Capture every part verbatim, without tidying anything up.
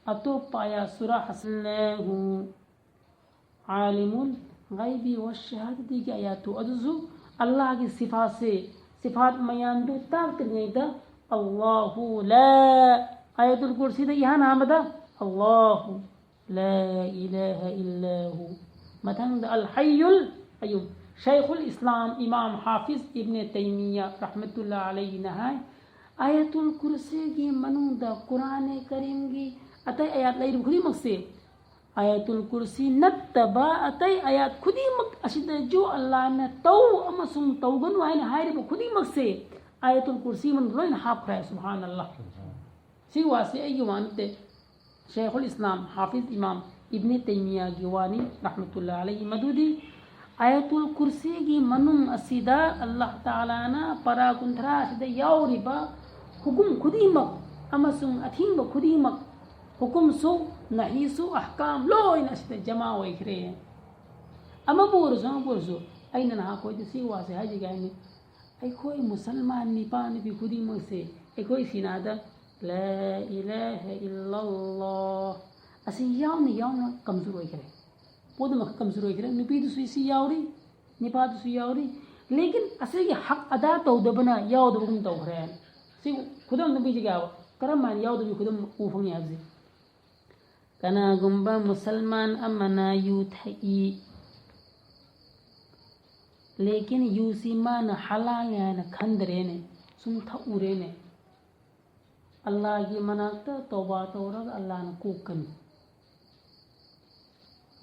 ꯑꯇꯣꯞꯄ ꯑꯌꯥꯠ ꯁꯨꯔꯥ ꯍꯥꯁꯤꯜꯂꯦꯍꯨ ꯑꯥꯂꯤꯃꯨꯜ ꯒꯥꯏꯕꯤ ꯋꯥ ꯁꯍꯥꯗꯇꯤꯒꯤ ꯑꯌꯥꯠꯇꯨ ꯑꯗꯨꯁꯨ ꯑꯜꯂꯥꯍꯒꯤ ꯁꯤꯐꯥꯠꯁꯦ, ꯁꯤꯐꯥꯠ ꯃꯌꯥꯝꯗꯨ ꯇꯥꯛꯇ꯭ꯔꯤꯉꯩꯗ ꯑꯜꯂꯥꯍꯨ ꯂꯥ, ꯑꯥꯌꯥꯇꯨꯜ ꯀꯨꯔꯁꯤꯗ ꯏꯍꯥꯟ ꯑꯍꯥꯟꯕꯗ ꯑꯜꯂꯥꯍꯨ ꯂꯥ ꯏꯂꯥꯍ ꯏꯜꯂꯥꯍꯨ, ꯃꯊꯪꯗ ꯑꯜ ꯍꯩꯌꯨꯜ ꯀꯌꯨꯝ꯫ ꯁꯩꯈꯨꯜ ꯏꯁꯂꯥꯝ ꯏꯃꯥꯝ ꯍꯥꯐꯤꯖ ꯏꯕꯅꯦ ꯇꯩꯃꯤꯌꯥ ꯔꯍꯃꯇꯨꯜꯂꯥ ꯑꯂꯩꯍꯤꯅ ꯍꯥꯏ, ꯑꯥꯌꯥꯇꯨꯜ ꯀꯨꯔꯁꯤꯒꯤ ꯃꯅꯨꯡꯗ ꯀꯨꯔꯥꯅꯦ ꯀꯔꯤꯝꯒꯤ ꯑꯇꯩ ꯑꯌꯥꯠ ꯂꯩꯔꯤꯕ ꯈꯨꯗꯤꯡꯃꯛꯁꯦ, ꯑꯥꯌꯥꯇꯨꯜ ꯀꯨꯔꯁꯤ ꯅꯠꯇꯕ ꯑꯇꯩ ꯑꯌꯥꯠ ꯈꯨꯗꯤꯡꯃꯛ ꯑꯁꯤꯗꯁꯨ ꯑꯜꯂꯥꯍꯅ ꯇꯧ ꯑꯃꯁꯨꯡ ꯇꯧꯒꯅꯨ ꯍꯥꯏꯅ ꯍꯥꯏꯔꯤꯕ ꯈꯨꯗꯤꯡꯃꯛꯁꯦ ꯑꯥꯌꯥꯇꯨꯜ ꯀꯨꯔꯁꯤ ꯃꯅꯨꯡꯗ ꯂꯣꯏꯅ ꯍꯥꯞꯈ꯭ꯔꯦ꯫ ꯁꯨꯕꯍꯥꯅꯜꯂꯥꯍ꯫ ꯁꯤ ꯋꯥꯁꯤ ꯑꯩꯒꯤ ꯋꯥ ꯅꯠꯇꯦ, ꯁꯦꯈꯨꯜ ꯏꯁꯂꯥꯝ ꯍꯥꯐꯤꯖ ꯏꯃꯥꯝ ꯏꯕꯅꯦ ꯇꯩꯃꯤꯌꯥꯒꯤ ꯋꯥꯅꯤ ꯔꯍꯃꯇꯨꯜꯂꯥ ꯑꯂꯩꯍꯤ꯫ ꯃꯗꯨꯗꯤ ꯑꯥꯌꯥꯇꯨꯜ ꯀꯨꯔꯁꯤꯒꯤ ꯃꯅꯨꯡ ꯑꯁꯤꯗ ꯑꯜꯂꯥꯍ ꯇꯥꯂꯥꯅ ꯄꯔꯥ ꯀꯨꯟꯊ꯭ꯔꯥ ꯑꯁꯤꯗ ꯌꯥꯎꯔꯤꯕ ꯍꯨꯀꯨꯝ ꯈꯨꯗꯤꯡꯃꯛ ꯑꯃꯁꯨꯡ ꯑꯊꯤꯡꯕ ꯈꯨꯗꯤꯡꯃꯛ, ꯍꯨꯀꯨꯝꯁꯨ, ꯅꯍꯤꯁꯨ, ꯑꯍꯀꯥꯝ ꯂꯣꯏꯅ ꯑꯁꯤꯗ ꯖꯃꯥ ꯑꯣꯏꯈ꯭ꯔꯦ꯫ ꯑꯃꯕꯨ ꯑꯣꯏꯔꯁꯨ, ꯑꯃꯕꯨ ꯑꯣꯏꯔꯁꯨ, ꯑꯩꯅ ꯅꯍꯥꯛꯈꯣꯏꯗ ꯁꯤ ꯋꯥꯁꯦ ꯍꯥꯏꯖꯒꯦ ꯍꯥꯏꯅꯤ꯫ ꯑꯩꯈꯣꯏ ꯃꯨꯁꯜꯃꯥꯟ ꯅꯤꯄꯥ ꯅꯨꯄꯤ ꯈꯨꯗꯤꯡꯃꯛꯁꯦ ꯑꯩꯈꯣꯏ ꯁꯤꯅꯥꯗ ꯂꯥ ꯏꯂꯥꯍ ꯏꯜꯂꯜꯂꯥꯍ ꯑꯁꯤ ꯌꯥꯎꯅ ꯌꯥꯎꯅ ꯀꯝꯖꯨꯔ ꯑꯣꯏꯈ꯭ꯔꯦ꯫ ꯄꯨꯝꯅꯃꯛ ꯀꯝꯖꯨꯔ ꯑꯣꯏꯈ꯭ꯔꯦ꯫ ꯅꯨꯄꯤꯗꯨꯁꯨ ꯁꯤ ꯌꯥꯎꯔꯤ, ꯅꯤꯄꯥꯗꯨꯁꯨ ꯌꯥꯎꯔꯤ꯫ ꯂꯦꯀꯤꯟ ꯑꯁꯤꯒꯤ ꯍꯛ ꯑꯗꯥ ꯇꯧꯗꯕꯅ ꯌꯥꯎꯗꯕꯒꯨꯝ ꯇꯧꯈ꯭ꯔꯦ꯫ ꯁꯤ ꯈꯨꯗꯝ ꯑꯗꯨꯝ ꯄꯤꯖꯒꯦ ꯍꯥꯏꯕ꯫ ꯀꯔꯝ ꯍꯥꯏꯅ ꯌꯥꯎꯗꯕꯒꯤ ꯈꯨꯗꯝ ꯎ ꯐꯪꯉꯤ ꯍꯥꯏꯕꯁꯦ? ꯀꯅꯥꯒꯨꯝꯕ ꯃꯨꯁꯜꯃꯥꯟ ꯑꯃꯅ ꯌꯨ ꯊꯛꯏ, ꯂꯦꯀꯤꯟ ꯌꯨꯁꯤ ꯃꯥꯅ ꯍꯂꯥꯜꯅꯤ ꯍꯥꯏꯅ ꯈꯟꯗ꯭ꯔꯦꯅꯦ, ꯁꯨꯝ ꯊꯛꯎꯔꯦꯅꯦ꯫ ꯑꯜꯂꯥꯍꯒꯤ ꯃꯅꯥꯛꯇ ꯇꯧꯕꯥ ꯇꯧꯔꯒ ꯑꯜꯂꯥꯍꯅ ꯀꯣꯛꯀꯅꯤ꯫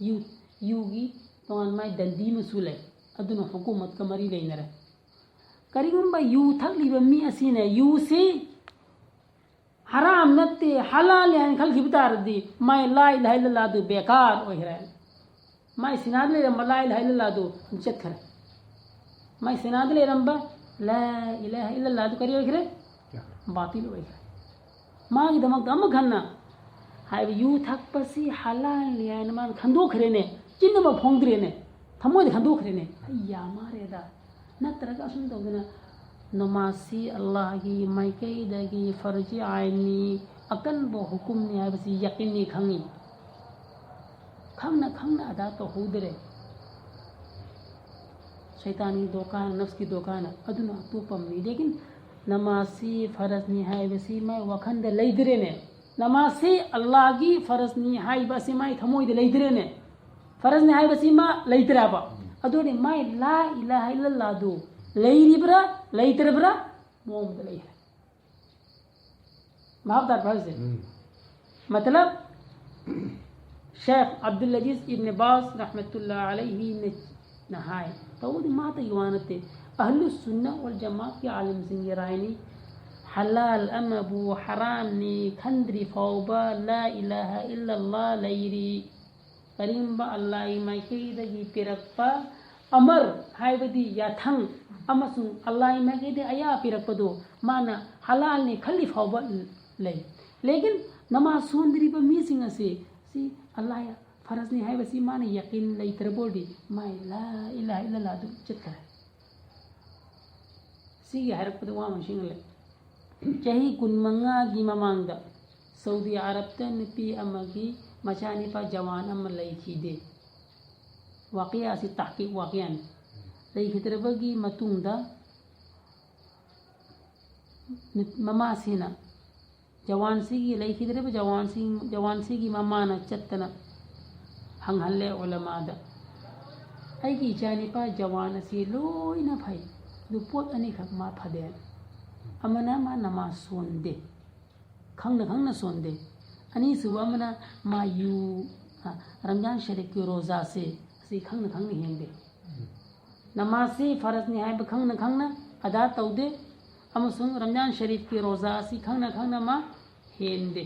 ꯌꯨ, ꯌꯨꯒꯤ ꯇꯣꯉꯥꯟ ꯃꯥꯏ ꯗꯟꯗꯤ ꯑꯃꯁꯨ ꯂꯩ, ꯑꯗꯨꯅ ꯍꯨꯀꯨꯃꯠꯀ ꯃꯔꯤ ꯂꯩꯅꯔꯦ꯫ ꯀꯔꯤꯒꯨꯝꯕ ꯌꯨ ꯊꯛꯂꯤꯕ ꯃꯤ ꯑꯁꯤꯅ ꯌꯨꯁꯤ ꯍꯔꯥꯝ ꯅꯠꯇꯦ, ꯍꯂꯥꯜꯅꯤ ꯍꯥꯏꯅ ꯈꯜꯈꯤꯕ ꯇꯥꯔꯗꯤ, ꯃꯥꯏ ꯂꯥ ꯏꯂꯥꯍ ꯏꯜꯂꯜꯂꯥꯍꯗꯨ ꯕꯦꯀꯥꯔ ꯑꯣꯏꯈ꯭ꯔꯦ꯫ ꯃꯥꯏ ꯁꯤꯅꯥꯗ ꯂꯩꯔꯝꯕ ꯂꯥ ꯏꯂꯥꯍ ꯏꯜꯂꯜꯂꯥꯍꯗꯨ ꯆꯠꯈ꯭ꯔꯦ꯫ ꯃꯥꯏ ꯁꯤꯅꯥꯗ ꯂꯩꯔꯝꯕ ꯂꯥ ꯏꯂꯥꯍ ꯏꯜꯂꯜꯂꯥꯍꯗꯨ ꯀꯔꯤ ꯑꯣꯏꯈ꯭ꯔꯦ? ꯕꯥꯇꯤꯜ ꯑꯣꯏꯈ꯭ꯔꯦ꯫ ꯃꯥꯒꯤꯗꯃꯛꯇ ꯑꯃꯨꯛ ꯍꯟꯅ ꯍꯥꯏꯕ ꯌꯨ ꯊꯛꯄꯁꯤ ꯍꯂꯥꯜꯅꯤ ꯍꯥꯏꯅ ꯃꯥꯅ ꯈꯟꯗꯣꯛꯈ꯭ꯔꯦꯅꯦ, ꯆꯤꯟ ꯑꯃ ꯐꯣꯡꯗ꯭ꯔꯦꯅꯦ, ꯊꯃꯣꯏꯗ ꯈꯟꯗꯣꯛꯈ꯭ꯔꯦꯅꯦ꯫ ꯑꯩ ꯌꯥ ꯃꯥꯔꯦꯗ꯫ ꯅꯠꯇ꯭ꯔꯒ ꯑꯁꯨꯝ ꯇꯧꯗꯅ ꯅꯃꯥꯖꯁꯤ ꯑꯜꯂꯥꯍꯒꯤ ꯃꯥꯏꯀꯩꯗꯒꯤ ꯐꯔꯖꯤ ꯑꯥꯏꯟꯅꯤ, ꯑꯀꯟꯕ ꯍꯨꯀꯨꯝꯅꯤ ꯍꯥꯏꯕꯁꯤ ꯌꯥꯀꯤꯟꯅꯤ ꯈꯪꯉꯤ꯫ ꯈꯪꯅ ꯈꯪꯅ ꯑꯗꯥ ꯇꯧꯍꯧꯗ꯭ꯔꯦ꯫ ꯁꯩꯇꯥꯟꯒꯤ ꯗꯣꯀꯥꯟ, ꯅꯐꯁꯀꯤ ꯗꯣꯀꯥꯟ, ꯑꯗꯨꯅ ꯑꯇꯣꯞꯄ ꯑꯃꯅꯤ꯫ ꯂꯦꯀꯤꯟ ꯅꯃꯥꯖꯁꯤ ꯐꯔꯖꯅꯤ ꯍꯥꯏꯕꯁꯤ ꯃꯥꯏ ꯋꯥꯈꯜꯗ ꯂꯩꯗ꯭ꯔꯦꯅꯦ꯫ ꯅꯃꯥꯖꯁꯤ ꯑꯜꯂꯥꯍꯒꯤ ꯐꯔꯖꯅꯤ ꯍꯥꯏꯕ ꯑꯁꯤ ꯃꯥꯏ ꯊꯃꯣꯏꯗ ꯂꯩꯗ꯭ꯔꯦꯅꯦ꯫ ꯐꯔꯖꯅꯤ ꯍꯥꯏꯕꯁꯤ ꯃꯥ ꯂꯩꯇ꯭ꯔꯦꯕ꯫ ꯑꯗꯨꯅꯤ ꯃꯥꯏ ꯂꯥ ꯏꯂꯥꯍ ꯏꯜꯂꯜꯂꯥꯍꯗꯨ ꯂꯩꯔꯤꯕ꯭ꯔꯥ ꯂꯩꯇ꯭ꯔꯕ꯭ꯔꯥ ꯃꯑꯣꯡꯗ ꯂꯩꯈ꯭ꯔꯦ꯫ ꯚꯥꯞ ꯇꯥꯔꯕ꯭ꯔꯥ ꯍꯧꯖꯤꯛ? ꯎꯝ꯫ ꯃꯇꯂꯕ, ꯁꯦꯈ ꯑꯕꯗꯨꯜ ꯑꯖꯤꯖ ꯏꯕꯅ ꯕꯥꯖ ꯔꯍꯃꯇꯨꯜꯂꯥ ꯑꯂꯩꯍꯤꯅ ꯍꯥꯏ, ꯇꯧꯕꯗꯤ ꯃꯥꯇꯒꯤ ꯋꯥ ꯅꯠꯇꯦ, ꯑꯍꯂꯨ ꯁꯨꯟꯅ ꯋꯜ ꯖꯃꯥꯠꯀꯤ ꯑꯥꯂꯤꯝꯁꯤꯡꯒꯤ ꯔꯥꯏꯅꯤ꯫ ꯍꯂꯥꯜ ꯑꯃꯕꯨ ꯍꯔꯥꯝꯅꯤ ꯈꯟꯗ꯭ꯔꯤ ꯐꯥꯎꯕ ꯂꯥ ꯏꯂꯥꯍ ꯏꯜꯂꯜꯂꯥꯍ ꯂꯩꯔꯤ꯫ ꯀꯔꯤꯒꯨꯝꯕ ꯑꯜꯂꯥꯍꯒꯤ ꯃꯥꯏꯀꯩꯗꯒꯤ ꯄꯤꯔꯛꯄ ꯑꯃꯔ ꯍꯥꯏꯕꯗꯤ ꯌꯥꯊꯪ ꯑꯃꯁꯨꯡ ꯑꯜꯂꯥꯍꯒꯤ ꯃꯥꯏꯀꯩꯗꯒꯤ ꯑꯌꯥ ꯄꯤꯔꯛꯄꯗꯨ ꯃꯥꯅ ꯍꯂꯥꯜꯅꯤ ꯈꯜꯂꯤ ꯐꯥꯎꯕ ꯂꯩ꯫ ꯂꯦꯀꯤꯟ ꯅꯃꯥꯖ ꯁꯣꯟꯗ꯭ꯔꯤꯕ ꯃꯤꯁꯤꯡ ꯑꯁꯤ ꯁꯤ ꯑꯜꯂꯥꯍ ꯐꯔꯖꯅꯤ ꯍꯥꯏꯕꯁꯤ ꯃꯥꯅ ꯌꯥꯀꯤꯟ ꯂꯩꯇ꯭ꯔꯕ ꯑꯣꯏꯔꯗꯤ ꯃꯥꯏ ꯂꯥ ꯏꯂꯥꯍ ꯏꯜꯂꯜꯂꯥꯍ ꯑꯗꯨꯝ ꯆꯠꯈ꯭ꯔꯦ꯫ ꯁꯤꯒꯤ ꯍꯥꯏꯔꯛꯄꯗ ꯋꯥ ꯑꯃ ꯅꯤꯡꯁꯤꯡꯍꯜꯂꯦ꯫ ꯆꯍꯤ ꯀꯨꯟꯃꯉꯥꯒꯤ ꯃꯃꯥꯡꯗ ꯁꯧꯗꯤ ꯑꯔꯕꯇ ꯅꯨꯄꯤ ꯑꯃꯒꯤ ꯃꯆꯥꯅꯤꯄꯥ ꯖꯋꯥꯟ ꯑꯃ ꯂꯩꯈꯤꯗꯦ꯫ ꯋꯥꯀꯤꯌꯥ ꯑꯁꯤ ꯇꯥꯍꯀꯤꯛ ꯋꯥꯀꯤꯌꯥꯅꯤ꯫ ꯂꯩꯈꯤꯗ꯭ꯔꯕꯒꯤ ꯃꯇꯨꯡꯗ ꯅꯨ-, ꯃꯃꯥꯁꯤꯅ ꯖꯋꯥꯟꯁꯤꯒꯤ, ꯂꯩꯈꯤꯗ꯭ꯔꯤꯕ ꯖꯋꯥꯟꯁꯤꯡ, ꯖꯋꯥꯟꯁꯤꯒꯤ ꯃꯃꯥꯅ ꯆꯠꯇꯅ ꯍꯪꯍꯜꯂꯦ ꯎꯂꯃꯥꯗ, "ꯑꯩꯒꯤ ꯏꯆꯥꯅꯤꯄꯥ ꯖꯋꯥꯟ ꯑꯁꯤ ꯂꯣꯏꯅ ꯐꯩ, ꯑꯗꯨ ꯄꯣꯠ ꯑꯅꯤꯈꯛ ꯃꯥ ꯐꯗꯦ꯫ ꯑꯃꯅ ꯃꯥ ꯅꯃꯥꯖ ꯁꯣꯟꯗꯦ, ꯈꯪꯅ ꯈꯪꯅ ꯁꯣꯟꯗꯦ꯫ ꯑꯅꯤꯁꯨꯕ ꯑꯃꯅ ꯃꯥ ꯌꯨ, ꯑ, ꯔꯝꯖꯥꯟ ꯁꯔꯤꯐꯀꯤ ꯔꯣꯖꯥꯁꯦ ꯑꯁꯤ ꯈꯪꯅ ꯈꯪꯅ ꯍꯦꯟꯗꯦ꯫ ꯅꯃꯥꯖꯁꯤ ꯐꯔꯖꯅꯤ ꯍꯥꯏꯕ ꯈꯪꯅ ꯈꯪꯅ ꯑꯗꯥ ꯇꯧꯗꯦ, ꯑꯃꯁꯨꯡ ꯔꯝꯖꯥꯟ ꯁꯔꯤꯐꯀꯤ ꯔꯣꯖꯥ ꯑꯁꯤ ꯈꯪꯅ ꯈꯪꯅ ꯃꯥ ꯍꯦꯟꯗꯦ꯫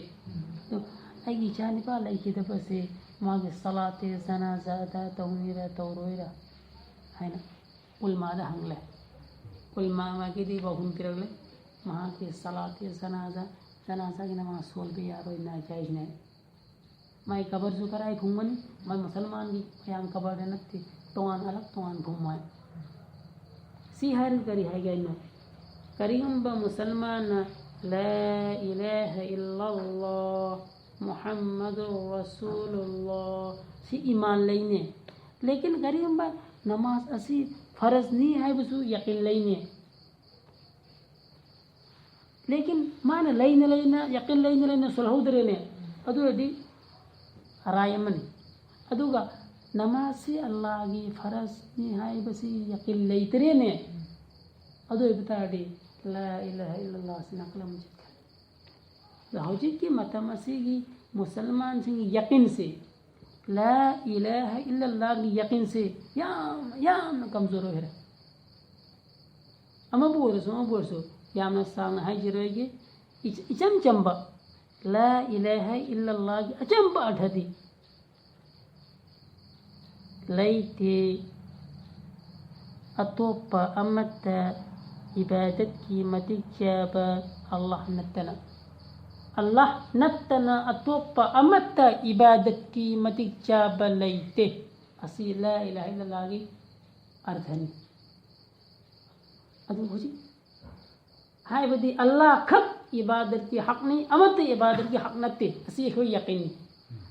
ꯑꯗꯣ ꯑꯩꯒꯤ ꯏꯆꯥꯅꯤꯄꯥ ꯂꯩꯈꯤꯗꯕꯁꯦ ꯃꯥꯒꯤ ꯁꯂꯥꯇꯦ ꯖꯅꯥꯖꯥ ꯑꯗꯥ ꯇꯧꯅꯤꯔ ꯇꯧꯔꯣꯏꯔ?" ꯍꯥꯏꯅ ꯎꯂꯃꯥꯗ ꯍꯪꯂꯦ꯫ ꯎꯂꯃꯥ ꯑꯃꯒꯤꯗꯤ ꯋꯥꯍꯨꯝ ꯄꯤꯔꯛꯂꯦ, "ꯃꯍꯥꯛꯀꯤ ꯁꯂꯥꯇꯦ ꯖꯅꯥꯖꯥ, ꯖꯅꯥꯖꯥꯒꯤ ꯅꯃꯥꯖ ꯁꯣꯟꯕ ꯌꯥꯔꯣꯏ, ꯅꯥꯖꯥꯏꯖꯅꯦ꯫ ꯃꯥꯏ ꯀꯕꯔꯁꯨ ꯀꯔꯥꯏ ꯐꯨꯝꯒꯅꯤ? ꯃꯥꯏ ꯃꯨꯁꯜꯃꯥꯟꯒꯤ ꯃꯌꯥꯝ ꯀꯕꯔꯗ ꯅꯠꯇꯦ, ꯇꯣꯉꯥꯟ ꯑꯂꯛ ꯇꯣꯉꯥꯟ ꯐꯨꯝꯃꯣ ꯍꯥꯏ꯫" ꯁꯤ ꯍꯥꯏꯔꯒ ꯀꯔꯤ ꯍꯥꯏꯒꯦ ꯍꯥꯏꯅꯣ? ꯀꯔꯤꯒꯨꯝꯕ ꯃꯨꯁꯜꯃꯥꯟꯅ لا إله إلا الله محمد رسول الله ꯁꯤ ꯏꯃꯥꯟ ꯂꯩꯅꯦ꯫ ꯂꯦꯀꯤꯟ ꯀꯔꯤꯒꯨꯝꯕ ꯅꯃꯥꯖ ꯑꯁꯤ ꯐꯔꯖꯅꯤ ꯍꯥꯏꯕꯁꯨ ꯌꯥꯀꯤꯟ ꯂꯩꯅꯦ꯫ ꯂꯦꯀꯤꯟ ꯃꯥꯅ ꯂꯩꯅ ꯂꯩꯅ ꯌꯥꯀꯤꯟ ꯂꯩꯅ ꯂꯩꯅ ꯁꯣꯜꯍꯧꯗ꯭ꯔꯦꯅꯦ꯫ ꯑꯗꯨ ꯑꯣꯏꯔꯗꯤ ꯑꯔꯥꯏ ꯑꯃꯅꯤ꯫ ꯑꯗꯨꯒ ꯅꯃꯥꯖꯁꯤ ꯑꯜꯂꯥꯒꯤ ꯐꯔꯖꯅꯤ ꯍꯥꯏꯕꯁꯤ ꯌꯥꯀꯤꯟ ꯂꯩꯇ꯭ꯔꯦꯅꯦ꯫ ꯑꯗꯨ ꯑꯣꯏꯕ ꯇꯥꯔꯗꯤ لا إله إلا الله ꯁꯤ ꯅꯥꯀꯜ ꯑꯃ ꯆꯠꯈ꯭ꯔꯦ꯫ ꯑꯗꯣ ꯍꯧꯖꯤꯛꯀꯤ ꯃꯇꯝ ꯑꯁꯤꯒꯤ ꯃꯨꯁꯜꯃꯥꯟꯁꯤꯡꯒꯤ ꯌꯥꯀꯤꯟꯁꯤ, لا إله إلا الله ꯒꯤ ꯌꯥꯀꯤꯟꯁꯤ ꯌꯥꯝ ꯌꯥꯝꯅ ꯀꯝꯖꯣꯔ ꯑꯣꯏꯈ꯭ꯔꯦ꯫ ꯑꯃꯕꯨ ꯑꯣꯏꯔꯁꯨ ꯑꯃꯕꯨ ꯑꯣꯏꯔꯁꯨ ꯌꯥꯝꯅ ꯁꯥꯡꯅ ꯍꯥꯏꯖꯔꯣꯏꯒꯦ꯫ ꯏꯆ- ꯏꯆꯝ ꯆꯝꯕ لا إله إلا الله ꯒꯤ ꯑꯆꯝꯕ ꯑꯔꯊꯗꯤ ꯂꯩꯇꯦ ꯑꯇꯣꯞꯄ ꯑꯃꯠꯇ ꯏꯕꯥꯗꯠꯀꯤ ꯃꯇꯤꯛ ꯆꯥꯕ ꯑꯜꯂꯥꯍ ꯅꯠꯇꯅ꯫ ꯑꯜꯂꯥꯍ ꯅꯠꯇꯅ ꯑꯇꯣꯞꯄ ꯑꯃꯠꯇ ꯏꯕꯥꯗꯠꯀꯤ ꯃꯇꯤꯛ ꯆꯥꯕ ꯂꯩꯇꯦ꯫ ꯑꯁꯤ لا إله إلا الله ꯒꯤ ꯑꯔꯊꯅꯤ꯫ ꯑꯗꯨ ꯍꯧꯖꯤꯛ ꯍꯥꯏꯕꯗꯤ ꯑꯜꯂꯥꯍ ꯈꯛ ꯏꯕꯥꯗꯠꯀꯤ ꯍꯛꯅꯤ, ꯑꯃꯠꯇ ꯏꯕꯥꯗꯠꯀꯤ ꯍꯛ ꯅꯠꯇꯦ꯫ ꯑꯁꯤ ꯑꯩꯈꯣꯏ ꯌꯥꯀꯤꯟꯅꯤ꯫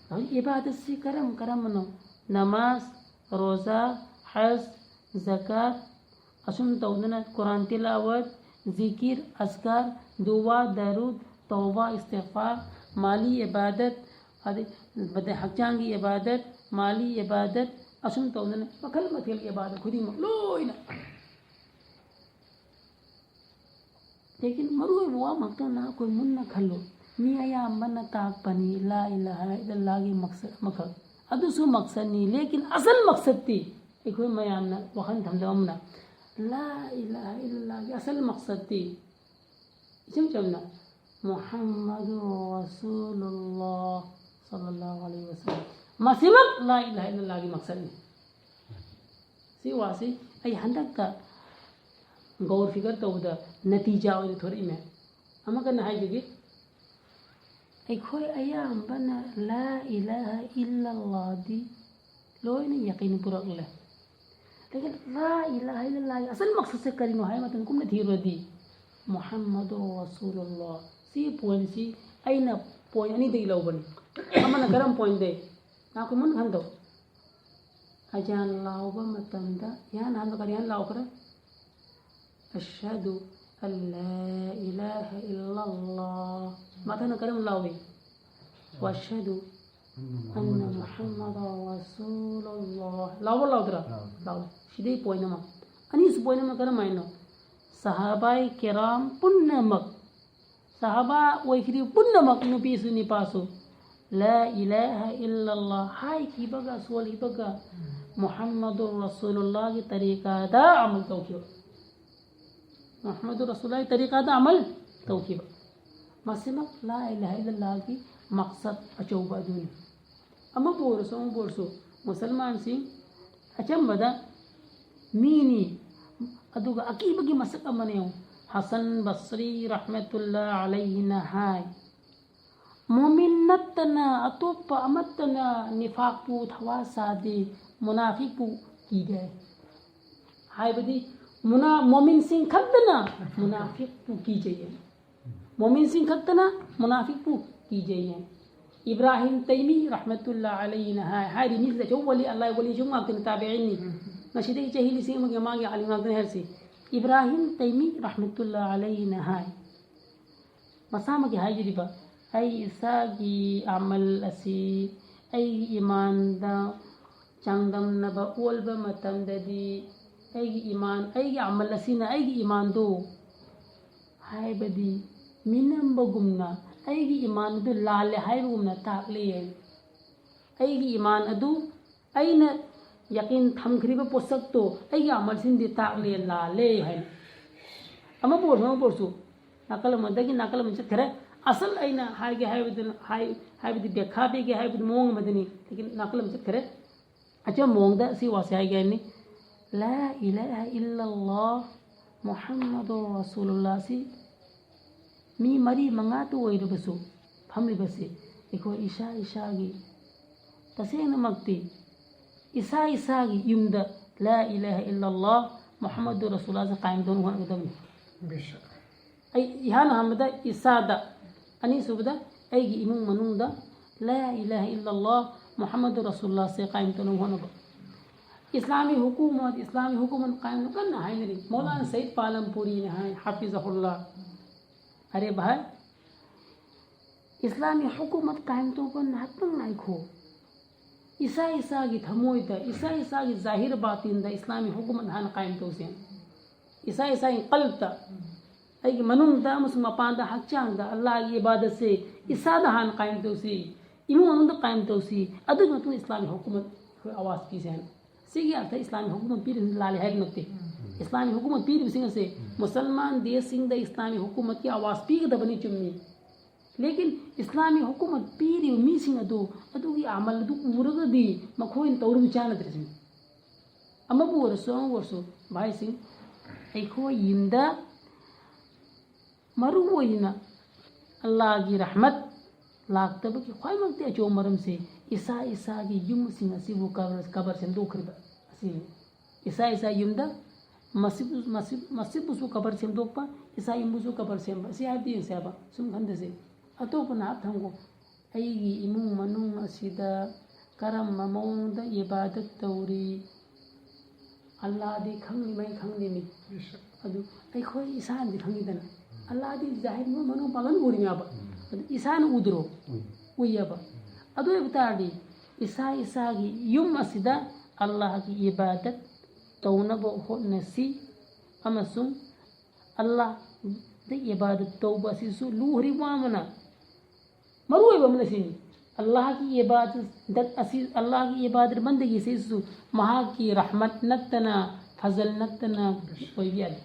ꯍꯧꯖꯤꯛ ꯏꯕꯥꯗꯠꯁꯤ ꯀꯔꯝ ꯀꯔꯝꯕꯅꯣ? ꯅꯃꯥꯖ, ꯔꯣꯖꯥ, ꯍꯖ, ꯖꯀꯥꯠ, ꯑꯁꯨꯝ ꯇꯧꯗꯅ ꯀꯨꯔꯥꯟ ꯇꯤꯂꯥꯋꯠ, ꯖꯤꯀꯤꯔ, ꯑꯁꯀꯥꯔ, ꯗꯨꯋꯥ, ꯗꯔꯨꯗ, ꯇꯧꯕꯥ, ꯏꯁꯇꯤꯒꯐꯥꯔ, ꯃꯥꯂꯤ ꯏꯕꯥꯗꯠ, ꯑꯗꯩ ꯑꯗꯩ ꯍꯛꯆꯥꯡꯒꯤ ꯏꯕꯥꯗꯠ, ꯃꯥꯂꯤ ꯏꯕꯥꯗꯠ, ꯑꯁꯨꯝ ꯇꯧꯗꯅ ꯃꯈꯜ ꯃꯊꯦꯜꯒꯤ ꯏꯕꯥꯗꯠ ꯈꯨꯗꯤꯡꯃꯛ ꯂꯣꯏꯅ꯫ ꯂꯦꯀꯤꯟ ꯃꯔꯨꯑꯣꯏꯕ ꯋꯥ ꯑꯃꯈꯛꯇꯪꯅ ꯑꯩꯈꯣꯏ ꯃꯨꯟꯅ ꯈꯜꯂꯨ꯫ ꯃꯤ ꯑꯌꯥꯝꯕꯅ ꯇꯥꯛꯄꯅꯤ لا إله إلا الله ꯒꯤ ꯃꯛꯁꯗ ꯑꯃꯈꯛ꯫ ꯑꯗꯨꯁꯨ ꯃꯛꯁꯗꯅꯤ, ꯂꯦꯀꯤꯟ ꯑꯁꯜ ꯃꯛꯁꯗꯇꯤ ꯑꯩꯈꯣꯏ ꯃꯌꯥꯝꯅ ꯋꯥꯈꯜ ꯊꯝꯗꯕ ꯑꯃꯅ لا إله إلا الله ꯒꯤ ꯑꯁꯜ ꯃꯛꯁꯗꯇꯤ ꯏꯆꯝ ꯆꯝꯅ محمد رسول الله صلى الله عليه وسلم ꯃꯁꯤꯃꯛ لا إله إلا الله ꯒꯤ ꯃꯛꯁꯗꯅꯤ꯫ ꯁꯤ ꯋꯥꯁꯤ ꯑꯩ ꯍꯟꯗꯛꯇ ꯒꯧꯔ ꯐꯤꯒꯔ ꯇꯧꯕꯗ ꯅꯇꯤꯖꯥ ꯑꯣꯏꯅ ꯊꯣꯔꯛꯏꯃꯦ꯫ ꯑꯃꯨꯛꯀ ꯍꯟꯅ ꯍꯥꯏꯖꯒꯦ꯫ ꯑꯩꯈꯣꯏ ꯑꯌꯥꯝꯕꯅ لا إله إلا الله ꯗꯤ ꯂꯣꯏꯅ ꯌꯥꯀꯤꯟ ꯄꯨꯔꯛꯂꯦ꯫ ꯂꯦꯀꯤꯟ لا إله إلا الله ꯒꯤ ꯑꯁꯜ ꯃꯛꯁꯗꯁꯦ ꯀꯔꯤꯅꯣ ꯍꯥꯏꯕ ꯃꯇꯝꯗ ꯀꯨꯞꯅ ꯊꯤꯔꯨꯔꯗꯤ ꯃꯨꯍꯝꯃꯗꯨꯔ ꯔꯁꯨꯂꯨꯜꯂꯥꯍ꯫ ꯁꯤ ꯄꯣꯏꯟꯁꯤ ꯑꯩꯅ ꯄꯣꯏꯟ ꯑꯅꯤꯗꯒꯤ ꯂꯧꯕꯅꯤ꯫ ꯑꯃꯅ ꯀꯔꯝ ꯄꯣꯏꯟꯗꯩ? ꯉꯥꯏꯈꯣ, ꯃꯨꯟꯅ ꯈꯟꯗꯧ꯫ ꯑꯖꯥꯟ ꯂꯥꯎꯕ ꯃꯇꯝꯗ ꯏꯍꯥꯟ ꯍꯥꯟꯕ ꯀꯔꯤ ꯍꯥꯟꯅ ꯂꯥꯎꯈ꯭ꯔꯦ? "ꯑꯁꯍꯗꯨ ꯑꯜ ꯂꯥ ꯏꯂꯥꯍ ꯏꯜꯂꯜꯂꯥꯍ"꯫ ꯃꯊꯪꯅ ꯀꯔꯝ ꯂꯥꯎꯏ? "ꯋꯥꯁꯍꯗꯨ ꯑꯟꯅ ꯃꯨꯍꯝꯃꯗ ꯔꯁꯨꯂꯨꯜꯂꯥꯍ"꯫ ꯂꯥꯎꯕ ꯂꯥꯎꯗ꯭ꯔꯥ? ꯂꯥꯎꯏ꯫ ꯂꯥꯎꯏ꯫ ꯁꯤꯗꯩ ꯄꯣꯏꯟ ꯑꯃ꯫ ꯑꯅꯤꯁꯨ ꯄꯣꯏꯟ ꯑꯃ ꯀꯔꯝ ꯍꯥꯏꯅꯣ? ꯁꯍꯥꯕꯥꯏ ꯀꯤꯔꯥꯝ ꯄꯨꯝꯅꯃꯛ, ꯁꯍꯥꯕꯥ ꯑꯣꯏꯈꯤꯕ ꯄꯨꯝꯅꯃꯛ, ꯅꯨꯄꯤꯁꯨ ꯅꯨꯄꯥꯁꯨ, "ꯂꯥ ꯏꯂꯥꯍ ꯏꯜꯂꯜꯂꯥꯍ" ꯍꯥꯏꯈꯤꯕꯒ ꯁꯣꯜꯈꯤꯕꯒ, "ꯃꯨꯍꯝꯃꯗꯨꯔ ꯔꯁꯨꯂꯨꯜꯂꯥꯍꯒꯤ ꯇꯔꯤꯀꯥꯗ ꯑꯃꯜ ꯇꯧꯈꯤꯕ"꯫ ꯃꯨꯍꯝꯃꯗꯨꯔ ꯔꯁꯨꯂꯨꯜꯂꯥꯍꯒꯤ ꯇꯔꯤꯀꯥꯗ ꯑꯃꯜ ꯇꯧꯈꯤꯕ꯫ ꯃꯁꯤꯃꯛ ꯂꯥ ꯏꯂꯥꯍ ꯏꯜꯂꯜꯂꯥꯍꯒꯤ ꯃꯛꯁꯗ ꯑꯆꯧꯕ ꯑꯗꯨꯅꯤ꯫ ꯑꯃꯕꯨ ꯑꯣꯏꯔꯁꯨ, ꯑꯃꯕꯨ ꯑꯣꯏꯔꯁꯨ, ꯃꯨꯁꯜꯃꯥꯟꯁꯤꯡ ꯑꯆꯝꯕꯗ ꯃꯤꯅꯤ, ꯑꯗꯨꯒ ꯑꯀꯤꯕꯒꯤ ꯃꯁꯛ ꯑꯃꯅꯤ꯫ ꯍꯁꯟ ꯕꯁ꯭ꯔꯤ ꯔꯍꯃꯇꯨꯜꯂꯥ ꯑꯂꯩꯍꯤꯅ ꯍꯥꯏ, "ꯃꯣꯃꯤꯟ ꯅꯠꯇꯅ ꯑꯇꯣꯞꯄ ꯑꯃꯠꯇꯅ ꯅꯤꯐꯥꯛꯄꯨ ꯊꯋꯥ ꯁꯥꯗꯦ, ꯃꯨꯅꯥꯐꯤꯛꯄꯨ ꯀꯤꯗꯦ"꯫ ꯍꯥꯏꯕꯗꯤ ꯃꯨꯅꯥ-, ꯃꯣꯃꯤꯟꯁꯤꯡ ꯈꯛꯇꯅ ꯃꯨꯅꯥꯐꯤꯛꯄꯨ ꯀꯤꯖꯩ꯫ ꯃꯣꯃꯤꯟꯁꯤꯡ ꯈꯛꯇꯅ ꯃꯨꯅꯥꯐꯤꯛꯄꯨ ꯀꯤꯖꯩ꯫ ꯏꯕ꯭ꯔꯥꯍꯤꯝ ꯇꯩꯃꯤ ꯔꯍꯃꯇꯨꯜꯂꯥ ꯑꯂꯩꯅ ꯍꯥꯏ, ꯍꯥꯏꯔꯤ ꯃꯤꯁꯤꯗ ꯑꯆꯧꯕ ꯋꯥꯂꯤ, ꯑꯜꯂꯥꯍ ꯋꯥꯂꯤ ꯁꯨꯝ ꯉꯥꯛꯇꯅꯤ, ꯇꯥꯕꯤꯏꯟꯅꯤ꯫ ꯉꯁꯤꯗꯒꯤ ꯆꯍꯤ ꯂꯤꯁꯤꯡ ꯑꯃꯒꯤ ꯃꯃꯥꯡꯒꯤ ꯑꯥꯂꯤꯝ ꯉꯥꯛꯇꯅꯤ ꯍꯥꯏꯔꯁꯤ꯫ ꯏꯕ꯭ꯔꯥꯍꯤꯝ ꯇꯩꯃꯤ ꯔꯍꯃꯇꯨꯜꯂꯥ ꯑꯂꯩꯅ ꯍꯥꯏ, ꯃꯁꯥꯃꯛꯀꯤ ꯍꯥꯏꯖꯔꯤꯕ, "ꯑꯩ ꯏꯁꯥꯒꯤ ꯑꯃꯜ ꯑꯁꯤ ꯑꯩꯒꯤ ꯏꯃꯥꯟꯗ ꯆꯥꯡꯗꯝꯅꯕ ꯑꯣꯟꯕ ꯃꯇꯝꯗꯗꯤ ꯑꯩꯒꯤ ꯏꯃꯥꯟ, ꯑꯩꯒꯤ ꯑꯃꯜ ꯑꯁꯤꯅ ꯑꯩꯒꯤ ꯏꯃꯥꯟꯗꯨ ꯍꯥꯏꯕꯗꯤ ꯃꯤꯅꯝꯕꯒꯨꯝꯅ ꯑꯩꯒꯤ ꯏꯃꯥꯟ ꯑꯗꯨ ꯂꯥꯜꯂꯦ ꯍꯥꯏꯕꯒꯨꯝꯅ ꯇꯥꯛꯂꯤ" ꯍꯥꯏꯅ꯫ ꯑꯩꯒꯤ ꯏꯃꯥꯟ ꯑꯗꯨ, ꯑꯩꯅ ꯌꯥꯀꯤꯟ ꯊꯝꯈ꯭ꯔꯤꯕ ꯄꯣꯠꯁꯛꯇꯣ ꯑꯩꯒꯤ ꯑꯃꯜꯁꯤꯡꯗꯤ ꯇꯥꯛꯂꯦ, ꯂꯥꯜꯂꯦ ꯍꯥꯏꯅ꯫ ꯑꯃꯕꯨ ꯑꯣꯏꯔꯁꯨ, ꯑꯃꯕꯨ ꯑꯣꯏꯔꯁꯨ, ꯅꯥꯀꯜ ꯑꯃꯗꯒꯤ ꯅꯥꯀꯜ ꯑꯃ ꯆꯠꯈ꯭ꯔꯦ꯫ ꯑꯁꯜ ꯑꯩꯅ ꯍꯥꯏꯒꯦ ꯍꯥꯏꯕꯗꯨꯅ, ꯍꯥꯏ-, ꯍꯥꯏꯕꯗꯤ ꯕꯦꯈꯥ ꯄꯤꯒꯦ ꯍꯥꯏꯕꯗꯤ ꯃꯑꯣꯡ ꯑꯃꯗꯅꯤ, ꯂꯦꯀꯤꯟ ꯅꯥꯀꯜ ꯑꯃ ꯆꯠꯈ꯭ꯔꯦ꯫ ꯑꯆꯝꯕ ꯃꯑꯣꯡꯗ ꯁꯤ ꯋꯥꯁꯦ ꯍꯥꯏꯒꯦ ꯍꯥꯏꯅꯤ꯫ ꯂꯥ ꯏꯂꯥꯍ ꯏꯜꯂꯜꯂꯥꯍ ꯃꯨꯍꯝꯃꯗꯨꯔ ꯔꯁꯨꯂꯨꯜꯂꯥꯍ ꯁꯤ ꯃꯤ ꯃꯔꯤ ꯃꯉꯥꯇ ꯑꯣꯏꯔꯕꯁꯨ ꯐꯝꯂꯤꯕꯁꯤ ꯑꯩꯈꯣꯏ ꯏꯁꯥ ꯏꯁꯥꯒꯤ, ꯇꯁꯦꯡꯅꯃꯛꯇꯤ ꯏꯁꯥ ꯏꯁꯥꯒꯤ ꯌꯨꯝꯗ ꯂꯥ ꯏꯂꯥꯍ ꯏꯜꯂꯜꯂꯥꯍ ꯃꯨꯍꯝꯃꯗꯨꯔ ꯔꯁꯨꯂꯨꯜꯂꯥꯍꯁꯦ ꯀꯥꯏꯝ ꯇꯧꯅ ꯍꯣꯠꯅꯒꯗꯕꯅꯤ꯫ ꯕꯦꯁꯛ꯫ ꯑꯩ ꯏꯍꯥꯟ ꯑꯍꯥꯟꯕꯗ ꯏꯁꯥꯗ, ꯑꯅꯤꯁꯨꯕꯗ ꯑꯩꯒꯤ ꯏꯃꯨꯡ ꯃꯅꯨꯡꯗ ꯂꯥ ꯏꯂꯥꯍ ꯏꯜꯂꯜꯂꯥꯍ ꯃꯨꯍꯝꯃꯗꯨ ꯔꯁꯨꯜꯂꯥꯍꯁꯦ ꯀꯥꯏꯝ ꯇꯧꯅꯕ ꯍꯣꯠꯅꯕ꯫ ꯏꯁꯂꯥꯃꯤ ꯍꯨꯀꯨꯃꯠ, ꯏꯁꯂꯥꯃꯤ ꯍꯨꯀꯨꯃꯠ ꯀꯥꯏꯝ ꯀꯟꯅ ꯍꯥꯏꯅꯔꯤ꯫ ꯃꯧꯂꯥꯅꯥ ꯁꯌꯤꯗ ꯄꯥꯂꯝꯄꯨꯔꯤꯅ ꯍꯥꯏ, ꯍꯥꯐꯤꯖꯍꯨꯜꯂꯥꯍ, ꯑꯔꯦ ꯚꯥꯏ, ꯏꯁꯂꯥꯃꯤ ꯍꯨꯀꯨꯃꯠ ꯀꯥꯏꯝ ꯇꯧꯕ ꯉꯥꯏꯍꯥꯛꯇꯪ ꯉꯥꯏꯈꯣ꯫ ꯏꯁꯥ ꯏꯁꯥꯒꯤ ꯊꯃꯣꯏꯗ, ꯏꯁꯥ ꯏꯁꯥꯒꯤ ꯖꯥꯍꯤꯔ ꯕꯥꯇꯤꯟꯗ ꯏꯁꯂꯥꯃꯤ ꯍꯨꯀꯨꯃꯠ ꯍꯥꯟꯅ ꯀꯥꯏꯝ ꯇꯧꯁꯦ꯫ ꯏꯁꯥ ꯏꯁꯥꯒꯤ ꯀꯜꯕꯇ, ꯑꯩꯒꯤ ꯃꯅꯨꯡꯗ ꯑꯃꯁꯨꯡ ꯃꯄꯥꯟꯗ, ꯍꯛꯆꯥꯡꯗ ꯑꯜꯂꯥꯍꯒꯤ ꯏꯕꯥꯗꯠꯁꯦ ꯏꯁꯥꯗ ꯍꯥꯟꯅ ꯀꯥꯏꯝ ꯇꯧꯁꯤ, ꯏꯃꯨꯡ ꯃꯅꯨꯡꯗ ꯀꯥꯏꯝ ꯇꯧꯁꯤ, ꯑꯗꯨꯒꯤ ꯃꯇꯨꯡꯗ ꯏꯁꯂꯥꯃꯤ ꯍꯨꯀꯨꯃꯠ ꯑꯩꯈꯣꯏ ꯑꯋꯥꯖ ꯄꯤꯁꯦ ꯍꯥꯏꯅ꯫ ꯁꯤꯒꯤ ꯑꯔꯊ ꯏꯁꯂꯥꯃꯤ ꯍꯨꯀꯨꯃꯠ ꯄꯤꯔꯤꯕꯁꯤ ꯂꯥꯜꯂꯤ ꯍꯥꯏꯕ ꯅꯠꯇꯦ꯫ ꯏꯁꯂꯥꯃꯤ ꯍꯨꯀꯨꯃꯠ ꯄꯤꯔꯤꯕꯁꯤꯡ ꯑꯁꯦ ꯃꯨꯁꯜꯃꯥꯟ ꯗꯦꯁꯁꯤꯡꯗ ꯏꯁꯂꯥꯃꯤ ꯍꯨꯀꯨꯃꯠꯀꯤ ꯑꯋꯥꯖ ꯄꯤꯒꯗꯕꯅꯤ, ꯆꯨꯝꯃꯤ꯫ ꯂꯦꯀꯤꯟ ꯏꯁꯂꯥꯃꯤ ꯍꯨꯀꯨꯃꯠ ꯄꯤꯔꯤꯕ ꯃꯤꯁꯤꯡ ꯑꯗꯨ, ꯑꯗꯨꯒꯤ ꯑꯃꯜ ꯑꯗꯨ ꯎꯔꯒꯗꯤ ꯃꯈꯣꯏꯅ ꯇꯧꯔꯤꯕ ꯆꯥꯟꯅꯗ꯭ꯔꯤꯁꯤꯅꯤ꯫ ꯑꯃꯕꯨ ꯑꯣꯏꯔꯁꯨ, ꯑꯃꯕꯨ ꯑꯣꯏꯔꯁꯨ, ꯚꯥꯏꯁꯤꯡ, ꯑꯩꯈꯣꯏ ꯌꯨꯝꯗ ꯃꯔꯨ ꯑꯣꯏꯅ ꯑꯜꯂꯥꯍꯒꯤ ꯔꯍꯃꯠ ꯂꯥꯛꯇꯕꯒꯤ ꯈ꯭ꯋꯥꯏꯃꯛꯇꯤ ꯑꯆꯧꯕ ꯃꯔꯝꯁꯤ ꯏꯁꯥ ꯏꯁꯥꯒꯤ ꯌꯨꯝꯁꯤꯡ ꯑꯁꯤꯕꯨ ꯀꯕꯔ, ꯀꯕꯔ ꯁꯦꯝꯗꯣꯛꯈ꯭ꯔꯤꯕ ꯑꯁꯤꯅꯤ꯫ ꯏꯁꯥ ꯏꯁꯥ ꯌꯨꯝꯗ ꯃꯁꯖꯤꯗ, ꯃꯁꯖꯤꯗ, ꯃꯁꯖꯤꯗꯕꯨꯁꯨ ꯀꯕꯔ ꯁꯦꯝꯗꯣꯛꯄ, ꯏꯁꯥ ꯌꯨꯝꯕꯨꯁꯨ ꯀꯕꯔ ꯁꯦꯝꯕ꯫ ꯑꯁꯤ ꯍꯥꯏꯕꯗꯤ ꯌꯦꯡꯁꯦ ꯍꯥꯏꯕ, ꯁꯨꯝ ꯈꯟꯗꯁꯦ꯫ ꯑꯇꯣꯞꯄ ꯅꯥꯍꯥꯞ ꯊꯝꯈꯣ꯫ ꯑꯩꯒꯤ ꯏꯃꯨꯡ ꯃꯅꯨꯡ ꯑꯁꯤꯗ ꯀꯔꯝꯕ ꯃꯑꯣꯡꯗ ꯏꯕꯥꯗꯠ ꯇꯧꯔꯤ? ꯑꯜꯂꯥꯗꯤ ꯈꯪꯂꯤ ꯃꯩ ꯈꯪꯂꯤꯅꯤ꯫ ꯑꯗꯨ ꯑꯩꯈꯣꯏ ꯏꯁꯥꯅꯗꯤ ꯈꯪꯉꯤꯗꯅ꯫ ꯑꯜꯂꯥꯗꯤ ꯖꯥꯍꯤꯔ ꯃꯅꯨꯡ ꯄꯥꯂꯟ ꯎꯔꯤꯉꯥꯕ꯫ ꯑꯗꯨ ꯏꯁꯥꯅ ꯎꯗ꯭ꯔꯣ? ꯎꯏꯌꯦꯕ꯫ ꯑꯗꯨ ꯑꯣꯏꯕ ꯇꯥꯔꯗꯤ ꯏꯁꯥ ꯏꯁꯥꯒꯤ ꯌꯨꯝ ꯑꯁꯤꯗ ꯑꯜꯂꯥꯍꯒꯤ ꯏꯕꯥꯗꯠ ꯇꯧꯅꯕ ꯍꯣꯠꯅꯁꯤ ꯑꯃꯁꯨꯡ ꯑꯜꯂꯥꯍꯗ ꯏꯕꯥꯗꯠ ꯇꯧꯕ ꯑꯁꯤꯁꯨ ꯂꯨꯍꯔꯤꯕ ꯑꯃꯅ ꯃꯔꯨ ꯑꯣꯏꯕ ꯑꯃꯅ ꯁꯤꯅꯤ꯫ ꯑꯜꯂꯥꯍꯒꯤ ꯏꯕꯥꯗꯠ ꯑꯁꯤ, ꯑꯜꯂꯥꯍꯒꯤ ꯏꯕꯥꯗꯠ ꯕꯟꯗꯒꯤ ꯑꯁꯤꯁꯨ ꯃꯍꯥꯛꯀꯤ ꯔꯍꯃꯠ ꯅꯠꯇꯅ, ꯐꯖꯜ ꯅꯠꯇꯅ ꯑꯣꯏꯕ ꯌꯥꯗꯦ꯫